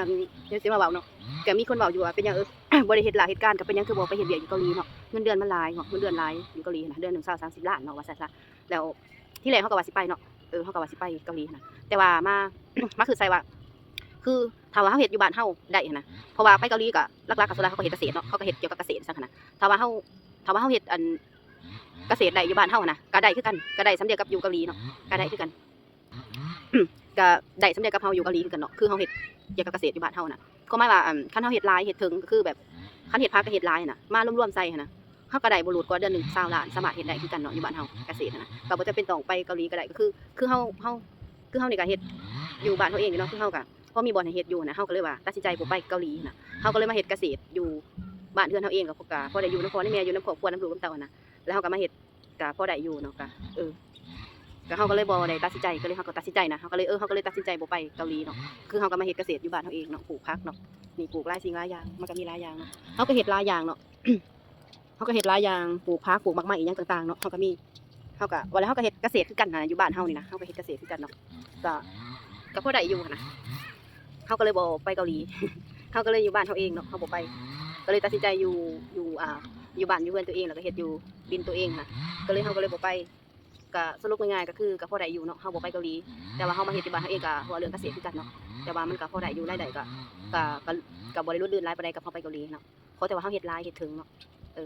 ດຽວຊິມາເວົ້າເນາະ ກໍມີຄົນເວົ້າຢູ່ວ່າ ເປັນຫຍັງ ເອີ ບໍ່ໄດ້ເຮັດລາເຮັດການ ກໍເປັນຫຍັງຄືບໍ່ໄປເຮັດວຽກຢູ່ເກົາຫຼີເນາະ ເງິນເດືອນມັນຫຼາຍເນາະ ເງິນເດືອນຫຼາຍຢູ່ເກົາຫຼີຫັ້ນນະ ເດືອນໜຶ່ງຊາວສາມສິບລ້ານເນາະ ວ່າຊັ້ນຊະ. ແລ້ວທີແລກເຮົາກໍວ່າຊິໄປເນາະ ເອີ ເຮົາກໍວ່າຊິໄປເກົາຫຼີຫັ້ນນະ ແຕ່ວ່າມາ ມາຄິດໃສ່ວ່າ ຄືຖ້າວ່າເຮົາເຮັດຢູ່ບ້ານເຮົາໄດ້ຫັ້ນນະ ເພາະວ່າໄປເກົາຫຼີກໍຫຼັກໆກໍສ່ວນຫຼາຍເຂົາກໍເຮັດກະເສດເນາະ ເຂົາກໍເຮັດກ່ຽວກັບກະເສດຊັ້ນຫັ້ນນະ. ຖ້າວ່າເຮົາ ຖ້າວ່າເຮົາເຮັດອັນກະເສດໄດ້ຢູ່ບ້ານເຮົາຫັ້ນນະ ກໍໄດ້ຄືກັນ ກໍໄດ້ສ່ຳດຽວກັບຢູ່ເກົາຫຼີເນາະ ກໍໄດ້ຄືກັນ ກໍໄດ້ສ່ຳດຽວກັບເຮົາຢູ່ເກົາຫຼີຄືກັນເນາະ ຄືເຮົາເຮັດກ່ຽວກັບກະເສດຢູ່ບ້ານເຮົາຫັ້ນນະ. ຄວາມໝາຍວ່າ ອັນ ຄັນເຮົາເຮັດຫຼາຍເຮັດເຖິງ ກໍຄືແບບ ຄັນເຮັດຜັກກັບເຮັດຫຼາຍຫັ້ນນະ ມາລວມໆໃສ່ຫັ້ນນະ ເຮົາກໍໄດ້ບໍ່ຫຼູດກວ່າເດືອນໜຶ່ງຊາວລ້ານ ສາມາດເຮັດໄດ້ຄືກັນເນາະ ຢູ່ບ້ານເຮົາກະເສດຫັ້ນນະ ກໍບໍ່ຈຳເປັນຕ້ອງໄປເກົາຫຼີກໍໄດ້ ກໍຄື ຄືເຮົາ ເຮົາ ຄືເຮົານີ້ກໍເຮັດຢູ່ບ້ານເຮົາເອງຢູ່ເນາະ ຄືເຮົາກໍພໍມີບ່ອນໃຫ້ເຮັດຢູ່ຫັ້ນນະ ເຮົາກໍເລີຍວ່າຕັດສິນໃຈບໍ່ໄປເກົາຫຼີຫັ້ນນະ ເຮົາກໍເລີຍມາເຮັດກະເສດຢູ່ບ້ານເຮືອນເຮົາເອງ ກໍ ກໍພໍໄດ້ຢູ່ນຳພໍ່ນຳແມ່ ຢູ່ນຳຄອບຄົວນຳລູກນຳເຕົ້າຫັ້ນນະ ແລ້ວເຮົາກໍມາເຮັດ ກໍພໍໄດ້ຢູ່ເນາະ ກໍ ເອີ ກໍເຮົາກໍເລີຍບໍ່ໄດ້ຕັດສິນໃຈ ກໍເລີຍ ເຮົາກໍຕັດສິນໃຈນະ ເຮົາກໍເລີຍ ເອີ ເຮົາກໍເລີຍຕັດສິນໃຈບໍ່ໄປເກົາຫຼີເນາະ ຄືເຮົາກໍມາເຮັດກະເສດຢູ່ບ້ານເຮົາເອງເນາະ ປູກຜັກເນາະ ນີ້ ປູກຫຼາຍສິ່ງຫຼາຍຢ່າງ ມັນກໍມີຫຼາຍຢ່າງເນາະ ເຮົາກໍເຮັດຫຼາຍຢ່າງເນາະ ເຮົາກໍເຮັດຫຼາຍຢ່າງ ປູກຜັກ ປູກໝາກໄມ້ ອີ່ຫຍັງຕ່າງໆເນາະ ເຮົາກໍມີ ເຮົາກໍ ວ່າແລ້ວເຮົາກໍເຮັດກະເສດຄືກັນຫັ້ນນະ ຢູ່ບ້ານເຮົານີ້ນະ ເຮົາກໍເຮັດກະເສດຄືກັນເນາະ ກໍ ກໍພໍໄດ້ຢູ່ຫັ້ນນະ ເຮົາກໍເລີຍບໍ່ໄປເກົາຫຼີ ເຮົາກໍເລີຍຢູ່ບ້ານເຮົາເອງເນາະ ເຮົາບໍ່ໄປ ກໍເລີຍຕັດສິນໃຈຢູ່ ຢູ່ ອ່າ ຢູ່ບ້ານຢູ່ເຮືອນຕົວເອງ ແລ້ວກໍເຮັດຢູ່ດິນຕົວເອງນະ ກໍເລີຍ ເຮົາກໍເລີຍບໍ່ໄປ. ກໍສະຫຼຸບງ່າຍໆ ກໍຄືກໍພໍໄດ້ຢູ່ເນາະ ເຮົາບໍ່ໄປເກົາຫຼີ ແຕ່ວ່າເຮົາມາເຮັດຢູ່ບ້ານເຮົາເອງ ກໍເວົ້າເລື່ອງກະເສດຄືກັນເນາະ ແຕ່ວ່າມັນກໍພໍໄດ້ຢູ່ ລາຍໄດ້ກໍ ກໍ ກໍ ກໍບໍ່ໄດ້ຫຼຸດລື່ນຫຼາຍປານໃດກັບເຮົາໄປເກົາຫຼີເນາະ ຂໍແຕ່ວ່າເຮົາເຮັດຫຼາຍເຮັດເຖິງເນາະ ເອີ